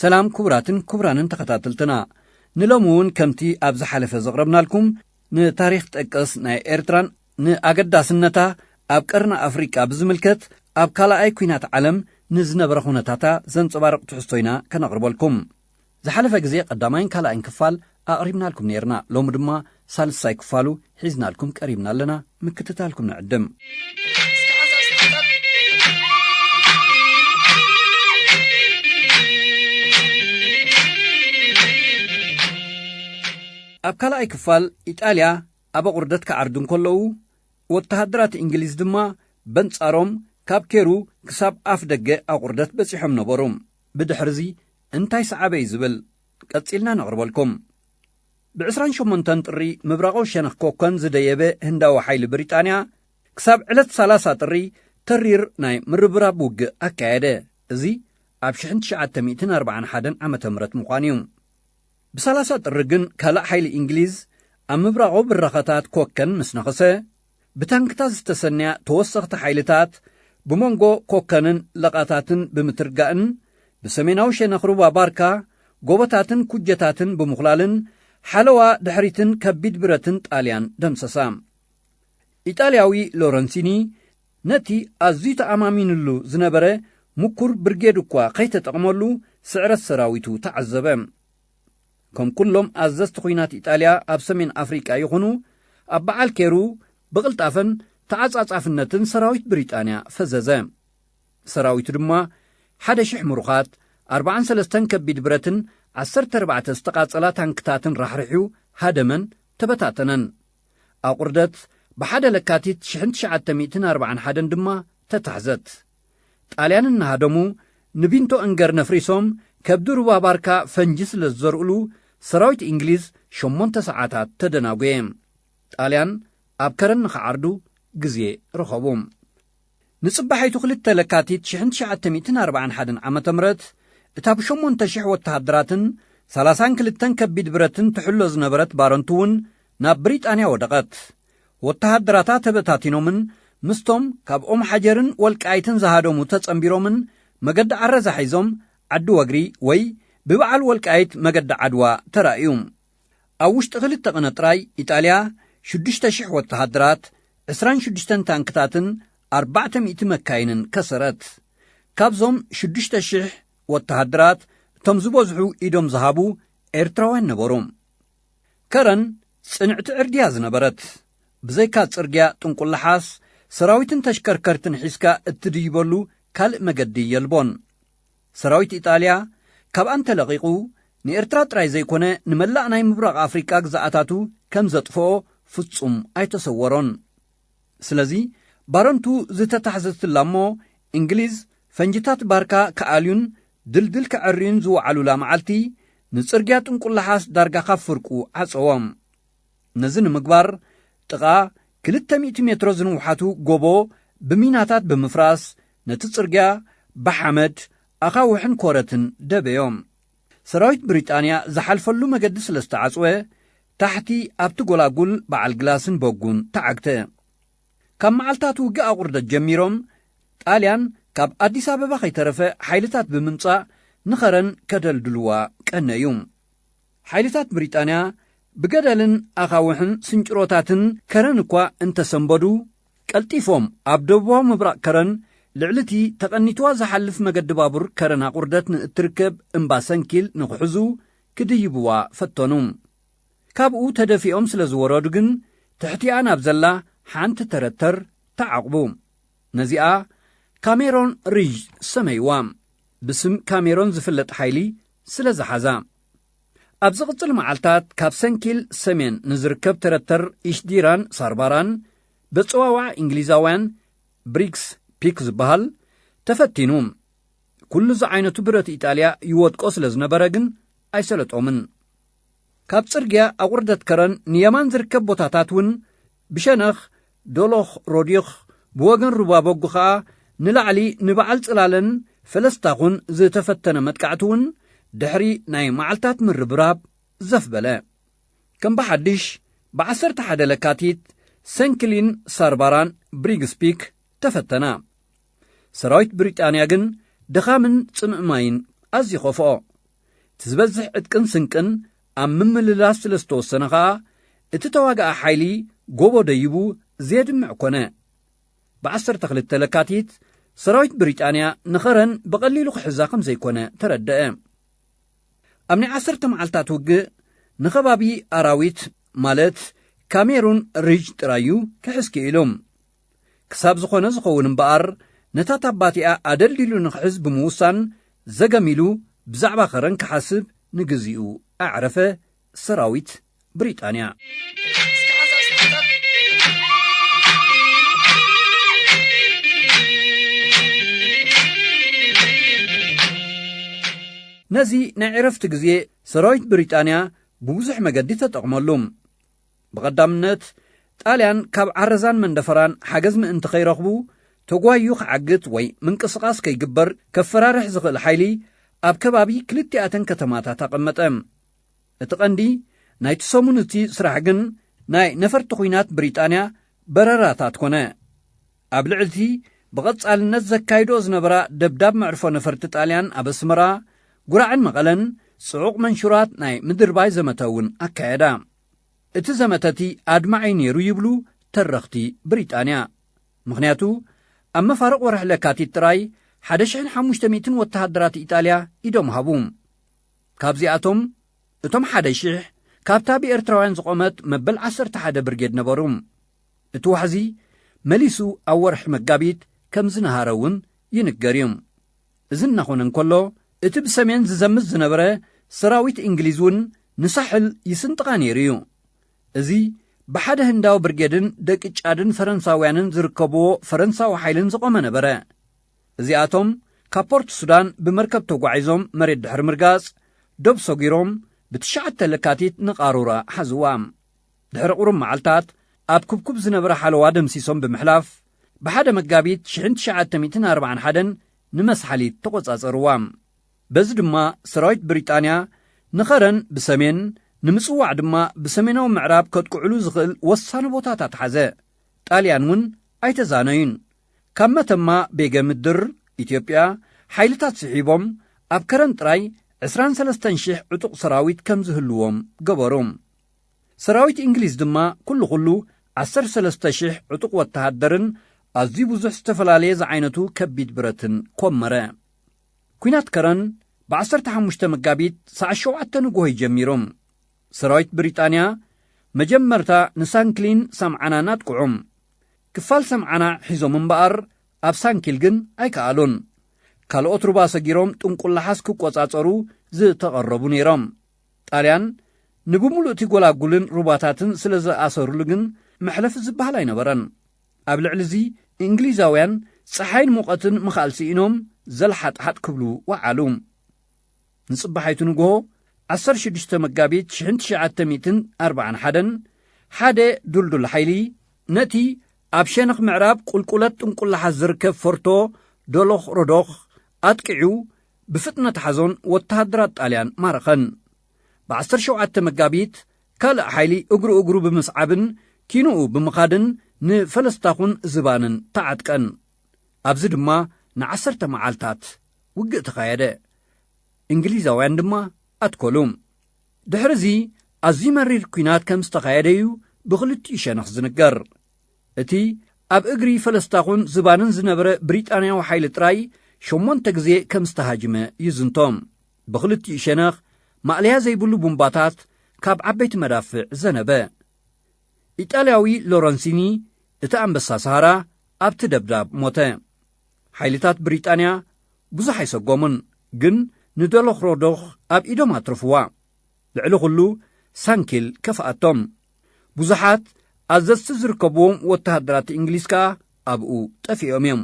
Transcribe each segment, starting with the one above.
ሰላም ክቡራትን ክቡራንን ተኸታተልትና፣ ንሎሚ እውን ከምቲ ኣብ ዝሓለፈ ዘቕረብናልኩም ንታሪኽ ጠቀስ ናይ ኤርትራን ንኣገዳስነታ ኣብ ቀርኒ ኣፍሪቃ ብዝምልከት ኣብ ካልኣይ ኲናት ዓለም ንዝነበረ ኩነታታ ዘንጸባርቕ ትሕዝቶ ኢና ከነቕርበልኩም። ዝሓለፈ ግዜ ቀዳማይን ካልኣይን ክፋል ኣቕሪብናልኩም ነይርና። ሎሚ ድማ ሳልሳይ ክፋሉ ሒዝናልኩም ቀሪብና ኣለና። ምክትታልኩም ንዕድም። ኣብ ካልኣይ ክፋል ኢጣልያ ኣብ ኣቑርደት ክዓርዱ እንከለዉ፣ ወተሃደራት እንግሊዝ ድማ በንጻሮም ካብ ኬሩ ክሳብ ኣፍ ደገ ኣቑርደት በጺሖም ነበሩ። ብድሕርዚ እንታይ ሰዓበ እዩ ዝብል ቀጺልና ነቕርበልኩም። ብ28 ጥሪ ምብራቓዊ ሸነኽ ኮከን ዝደየበ ህንዳዊ ሓይሊ ብሪጣንያ ክሳብ ዕለት 30 ጥሪ ተሪር ናይ ምርብራብ ውግእ ኣካየደ። እዚ ኣብ 1941 ዓመተ ምህረት ምዃኑ እዩ። ብ30 ጥሪ ግን ካልእ ሓይሊ እንግሊዝ ኣብ ምብራቓዊ ብራኸታት ኮከን ምስ ነኸሰ፣ ብታንክታት ዝተሰንያ ተወሰኽቲ ሓይልታት ብመንጎ ኮከንን ለቓታትን ብምትርጋእን ብሰሜናዊ ሸነኽ ሩባ ባርካ ጎቦታትን ኩጀታትን ብምኹላልን ሓለዋ ድሕሪትን ከቢድ ብረትን ጣልያን ደምሰሳ። ኢጣልያዊ ሎረንሲኒ ነቲ ኣዝዩ ተኣማሚንሉ ዝነበረ ምኩር ብርጌድ እኳ ከይተጠቕመሉ ስዕረት ሰራዊቱ ተዓዘበ። ከም ኩሎም ኣዘዝቲ ኲናት ኢጣልያ ኣብ ሰሜን ኣፍሪቃ ይኹኑ ኣብ በዓል ኬሩ ብቕልጣፈን ተዓጻጻፍነትን ሰራዊት ብሪጣንያ ፈዘዘ። ሰራዊቱ ድማ ሓደ ሽሕ ምሩኻት፣ ኣርባዓን ሰለስተን ከቢድ ብረትን ዓሰርተ ኣርባዕተ ዝተቓጸላ ታንክታትን ራሕሪሑ ሃደመን ተበታተነን። ኣቑርደት ብሓደ ለካቲት 1941 ድማ ተታሕዘት። ጣልያን እናሃደሙ ንቢንቶ እንገር ነፍሪሶም ከብዲ ሩባ ባርካ ፈንጂ ስለ ዝዘርእሉ ሰራዊት እንግሊዝ ሸሞንተ ሰዓታት ተደናጎየ። ጣልያን ኣብ ከረን ንኽዓርዱ ግዜ ረኸቡ። ንጽባሒቱ ክልተ ለካቲት 1941 ዓመተ ምህረት እታ ብ8,000 ወተሃደራትን 32 ከቢድ ብረትን ትሕሎ ዝነበረት ባረንቱ እውን ናብ ብሪጣንያ ወደቐት። ወተሃደራታ ተበታቲኖምን ምስቶም ካብ ኦም ሓጀርን ወልቃይትን ዝሃደሙ ተጸንቢሮምን መገዲ ዓረዛ ሒዞም ዓዲ ወግሪ ወይ ብበዓል ወልቃይት መገዲ ዓድዋ ተራእዩ። ኣብ ውሽጢ ክልተ ቅነ ጥራይ ኢጣልያ 6,000 ወተሃደራት፣ 26 ታንክታትን 400 መካይንን ከሰረት። ካብዞም 6,000 ወተሃደራት እቶም ዝበዝሑ ኢዶም ዝሃቡ ኤርትራውያን ነበሩ። ከረን ጽንዕቲ ዕርድያ ዝነበረት፣ ብዘይካ ጽርግያ ጥንቁላሓስ ሰራዊትን ተሽከርከርትን ሒዝካ እትድይበሉ ካልእ መገዲ የልቦን። ሰራዊት ኢጣልያ ካብ ኣንተ ለቒቑ ንኤርትራ ጥራይ ዘይኮነ ንመላእ ናይ ምብራቕ ኣፍሪቃ ግዝኣታቱ ከም ዘጥፍኦ ፍጹም ኣይተሰወሮን። ስለዚ ባረንቱ ዝተታሕዘትላ እሞ እንግሊዝ ፈንጅታት ባርካ ክኣልዩን ድልድል ከዐርዩን ዝወዓሉላ መዓልቲ ንጽርግያ ጥንቁላሓስ ዳርጋ ካብ ፍርቁ ዓጸዎም። ነዚ ንምግባር ጥቓ 200 ሜትሮ ዝንውሓቱ ጎቦ ብሚናታት ብምፍራስ ነቲ ጽርግያ ብሓመድ ኣኻውሕን ኮረትን ደበዮም። ሰራዊት ብሪጣንያ ዝሓልፈሉ መገዲ ስለ ዝተዓጽወ ታሕቲ ኣብቲ ጎላጉል በዓል ግላስን በጉን ተዓግተ። ካብ መዓልታት ውግእ ኣቑርደት ጀሚሮም ጣልያን ካብ ኣዲስ ኣበባ ከይተረፈ ሓይልታት ብምምጻእ ንኸረን ከደልድልዋ ቀነዩ። ሓይልታት ብሪጣንያ ብገደልን ኣኻውሕን ስንጭሮታትን ከረን እኳ እንተሰንበዱ፣ ቀልጢፎም ኣብ ደቡባዊ ምብራቕ ከረን ልዕሊ እቲ ተቐኒትዋ ዝሓልፍ መገዲ ባቡር ከረን ኣቑርደት ንእትርከብ እምባ ሰንኪል ንኽሕዙ ክድይብዋ ፈተኑ። ካብኡ ተደፊኦም ስለ ዝወረዱ ግን ትሕቲኣ ናብ ዘላ ሓንቲ ተረተር ተዓቑቡ። ነዚኣ ካሜሮን ሪጅ ሰመይዋ። ብስም ካሜሮን ዝፍለጥ ሓይሊ ስለ ዝሓዛ። ኣብ ዝቕጽል መዓልታት ካብ ሰንኪል ሰሜን ንዝርከብ ተረተር ኢሽዲራን ሳርባራን፣ በጽዋዋዕ እንግሊዛውያን ብሪግስ ፒክ ዝበሃል፣ ተፈቲኑ። ኩሉ ዝዓይነቱ ብረት ኢጣልያ ይወድቆ ስለ ዝነበረ ግን ኣይሰለጦምን። ካብ ጽርግያ ኣቑርደት ከረን ንየማን ዝርከብ ቦታታት እውን ብሸነኽ ዶሎኽ ሮዲዮኽ፣ ብወገን ሩባ በጉ ኸኣ ንላዕሊ ንበዓል ጽላለን ፈለስታኹን ዝተፈተነ መጥቃዕቲ እውን ድሕሪ ናይ መዓልታት ምርብራብ ዘፍ በለ። ከም ብሓድሽ ብ11 ለካቲት ሰንክሊን ሳርባራን ብሪግስፒክ ተፈተና። ሰራዊት ብሪጣንያ ግን ድኻምን ጽምእ ማይን ኣዝዩ ኸፍኦ። እቲ ዝበዝሕ ዕጥቅን ስንቅን ኣብ ምምልላስ ስለ ዝተወሰነ ኸኣ፣ እቲ ተዋጋኢ ሓይሊ ጎቦ ደይቡ ዜድምዕ ኮነ። ብ12 ለካቲት፣ ሰራዊት ብሪጣንያ ንኸረን ብቐሊሉ ክሕዛ ከም ዘይኮነ ተረድአ። ኣብ ናይ ዓሰርተ መዓልታት ውግእ፣ ንኸባቢ ኣራዊት፣ ማለት ካሜሩን ሪጅ ጥራይ እዩ ክሕዝ ክኢሉ። ክሳብ ዝኾነ ዝኸውን እምበኣር፣ ነታ ታባቲኣ ኣደልዲሉ ንኽሕዝ ብምውሳን፣ ዘገም ኢሉ ብዛዕባ ከረን ክሓስብ ንግዚኡ ኣዕረፈ ሰራዊት ብሪጣንያ። ነዚ ናይ ዕረፍቲ ግዜ ሰራዊት ብሪጣንያ ብብዙሕ መገዲ ተጠቕመሉ። ብቐዳምነት፣ ጣልያን ካብ ዓረዛን መንደፈራን ሓገዝ ምእንቲ ከይረኽቡ፣ ተጓዩ ክዓግት ወይ ምንቅስቓስ ከይግበር ከፈራርሕ ዝኽእል ሓይሊ ኣብ ከባቢ ክልቲኣተን ከተማታት ኣቐመጠ። እቲ ቀንዲ ናይቲ ሰሙን እቲ ስራሕ ግን ናይ ነፈርቲ ኲናት ብሪጣንያ በረራታት ኮነ። ኣብ ልዕሊ እቲ ብቐጻልነት ዘካይዶ ዝነበራ ደብዳብ መዕርፎ ነፈርቲ ጣልያን ኣብ ኣስመራ፣ ጉራዕን መቐለን ጽዑቕ መንሹራት ናይ ምድርባይ ዘመተ እውን ኣካየዳ። እቲ ዘመተ እቲ ኣድማዒ ነይሩ ይብሉ ተረኽቲ ብሪጣንያ። ምኽንያቱ፣ ኣብ መፋርቕ ወርሒ ለካቲት ጥራይ ሓደ ሽሕን ሓሙሽተ ሚእትን ወተሃደራት ኢጣልያ ኢዶም ሃቡ። ካብዚኣቶም፣ እቶም ሓደ ሽሕ ካብታ ብኤርትራውያን ዝቖመት መበል ዓሰርተ ሓደ ብርጌድ ነበሩ። እቲ ዋሕዚ መሊሱ ኣብ ወርሒ መጋቢት ከም ዝነሃረ እውን ይንገር እዩ። እዚ እናኾነ እንከሎ፣ እቲ ብሰሜን ዝዘምት ዝነበረ ሰራዊት እንግሊዝ እውን ንሳሕል ይስንጥቓ ነይሩ እዩ። እዚ ብሓደ ህንዳዊ ብርጌድን ደቂ ጫድን ፈረንሳውያንን ዝርከብዎ ፈረንሳዊ ሓይልን ዝቖመ ነበረ። እዚኣቶም ካብ ፖርት ሱዳን ብመርከብ ተጓዒዞም መሬት ድሕሪ ምርጋጽ፣ ዶብ ሰጒሮም ብትሽዓተ ለካቲት ንቓሩራ ሓዝዋ። ድሕሪ ቁሩብ መዓልታት ኣብ ክብኩብ ዝነበረ ሓለዋ ደምሲሶም ብምሕላፍ፣ ብሓደ መጋቢት ሽሕን ትሽዓተ ሚእትን ኣርባዓን ሓደን ንመስሓሊት ተቖጻጸርዋ። በዚ ድማ ሰራዊት ብሪጣንያ ንኸረን ብሰሜን፣ ንምጽዋዕ ድማ ብሰሜናዊ ምዕራብ ከጥቅዕሉ ዝኽእል ወሳኒ ቦታታት ሓዘ። ጣልያን እውን ኣይተዛነዩን። ካብ መተማ ቤገ ምድር ኢትዮጵያ ሓይልታት ስሒቦም ኣብ ከረን ጥራይ ዕስራን ሰለስተን ሽሕ ዕጡቕ ሰራዊት ከም ዝህልዎም ገበሩ። ሰራዊት እንግሊዝ ድማ ኩሉ ኩሉ ዓሰርተ ሰለስተ ሽሕ ዕጡቕ ወተሃደርን ኣዝዩ ብዙሕ ዝተፈላለየ ዝዓይነቱ ከቢድ ብረትን ኮመረ። ኲናት ከረን ብ15 መጋቢት ሰዓት ሸውዓተ ንግሆ እዩ ጀሚሩ። ሰራዊት ብሪጣንያ መጀመርታ ንሳንክሊን ሰምዓናን ኣጥቅዑ። ክፋል ሰምዓና ሒዞም እምበኣር ኣብ ሳንኪል ግን ኣይከኣሉን። ካልኦት ሩባ ሰጊሮም ጥንቁላሓስ ክቆጻጸሩ ዝተቐረቡ ነይሮም። ጣልያን ንብምሉእ እቲ ጎላጉልን ሩባታትን ስለ ዝኣሰሩሉ ግን መሕለፊ ዝበሃል ኣይነበረን። ኣብ ልዕሊ እዚ እንግሊዛውያን ጸሓይን ሙቐትን ምኽኣል ስኢኖም ዘልሓጥሓጥ ክብሉ ወዓሉ። ንጽባሓይቱ ንግሆ ዓሰርተ ሽዱሽተ መጋቢት ሽሕን ትሽዓተ ሚእትን ኣርባዓን ሓደን ሓደ ዱልዱል ሓይሊ ነቲ ኣብ ሸነኽ ምዕራብ ቁልቁለት ጥንቁላሓት ዝርከብ ፎርቶ ዶሎኽ ሮዶኽ ኣጥቂዑ ብፍጥነት ሓዞን ወተሃደራት ጣልያን ማረኸን። ብ17 መጋቢት ካልእ ሓይሊ እግሩ እግሩ ብምስዓብን ኪንኡ ብምኻድን ንፈለስታኹን ዝባንን ተዓጥቀን። ኣብዚ ድማ ንዓሰርተ መዓልታት ውግእ ተኻየደ። እንግሊዛውያን ድማ ኣትኮሉ። ድሕሪ እዚ ኣዝዩ መሪር ኲናት ከም ዝተኻየደ እዩ ብኽልቲኡ ሸነኽ ዝንገር። እቲ ኣብ እግሪ ፈለስታኹን ዝባንን ዝነበረ ብሪጣንያዊ ሓይሊ ጥራይ ሸሞንተ ግዜ ከም ዝተሃጅመ ይዝንቶ። ብኽልቲኡ ሸነኽ ማእለያ ዘይብሉ ቡምባታት ካብ ዓበይቲ መዳፍዕ ዘነበ። ኢጣልያዊ ሎረንሲኒ፣ እቲ ኣንበሳ ሰሃራ፣ ኣብቲ ደብዳብ ሞተ። ሓይልታት ብሪጣንያ ብዙሕ ኣይሰጎሙን፣ ግን ንዶሎኽሮዶኽ ኣብ ኢዶም ኣትረፍዋ። ልዕሊ ኹሉ ሳንኪል ከፍኣቶም። ብዙሓት ኣዘዝቲ ዝርከብዎም ወተሃደራት እንግሊዝ ከኣ ኣብኡ ጠፊኦም እዮም።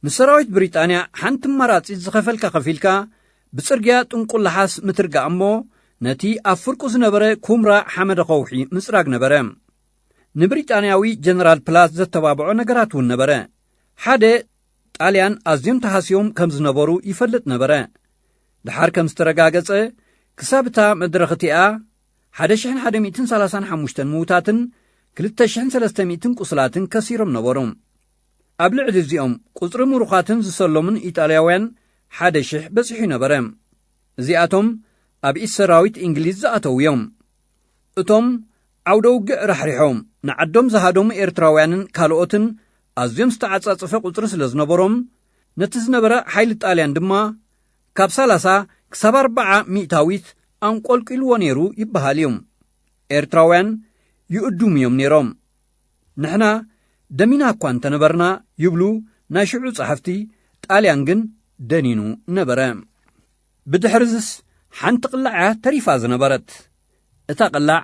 ንሰራዊት ብሪጣንያ ሓንቲ ኣማራጺት ዝኸፈልካ ከፊልካ ብጽርግያ ጥንቁላሓስ ምትርጋእ እሞ፣ ነቲ ኣብ ፍርቁ ዝነበረ ኩምራ ሓመደ ከውሒ ምጽራግ ነበረ። ንብሪጣንያዊ ጀነራል ፕላት ዘተባብዖ ነገራት እውን ነበረ። ሓደ፣ ጣልያን ኣዝዮም ተሃስዮም ከም ዝነበሩ ይፈልጥ ነበረ። ደሓር ከም ዝተረጋገጸ፣ ክሳብ እታ መድረኽ እቲኣ ሓደ ሽሕን ሓደ ሚእትን ሰላሳን ሓሙሽተን ምዉታትን ክልተ ሽሕን ሰለስተ ሚእትን ቁስላትን ከሲሮም ነበሩ። ኣብ ልዕሊ እዚኦም ቁጽሪ ምሩኻትን ዝሰለሙን ኢጣልያውያን ሓደ ሽሕ በጺሑ ነበረ። እዚኣቶም ኣብ ኢድ ሰራዊት እንግሊዝ ዝኣተዉ እዮም። እቶም ዓውደ ውግእ ራሕሪሖም ንዓዶም ዝሃደሙ ኤርትራውያንን ካልኦትን ኣዝዮም ዝተዓጻጸፈ ቁጽሪ ስለ ዝነበሮም፣ ነቲ ዝነበረ ሓይሊ ጣልያን ድማ ካብ ሰላሳ ክሳብ ኣርብዓ ሚእታዊት ኣንቆልቂልዎ ነይሩ ይበሃል እዩ። ኤርትራውያን ይእዱም እዮም ነይሮም። ንሕና ደሚና እኳ እንተነበርና ይብሉ ናይ ሽዑ ጸሓፍቲ፣ ጣልያን ግን ደኒኑ ነበረ። ብድሕርዝስ ሓንቲ ቅላዕ እያ ተሪፋ ዝነበረት። እታ ቅላዕ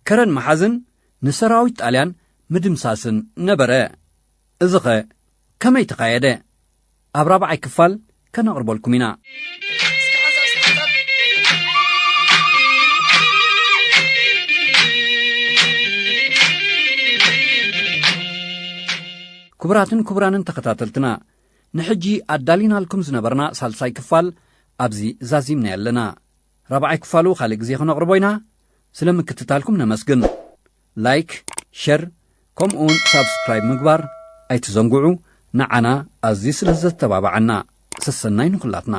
ከረን ምሓዝን ንሰራዊት ጣልያን ምድምሳስን ነበረ። እዚኸ ከመይ ተኻየደ? ኣብ ራብዓይ ክፋል ከነቕርበልኩም ኢና። ክቡራትን ክቡራንን ተኸታተልትና፣ ንሕጂ ኣዳሊናልኩም ዝነበርና ሳልሳይ ክፋል ኣብዚ ዛዚምና ኣለና። ራብዓይ ክፋሉ ካልእ ግዜ ክነቕርቦ ኢና። ስለ ምክትታልኩም ነመስግን። ላይክ፣ ሸር፣ ከምኡውን ሳብስክራይብ ምግባር ኣይትዘንግዑ። ንዓና ኣዝዩ ስለ ዘተባብዓና። ሰሰናይ ንኹላትና።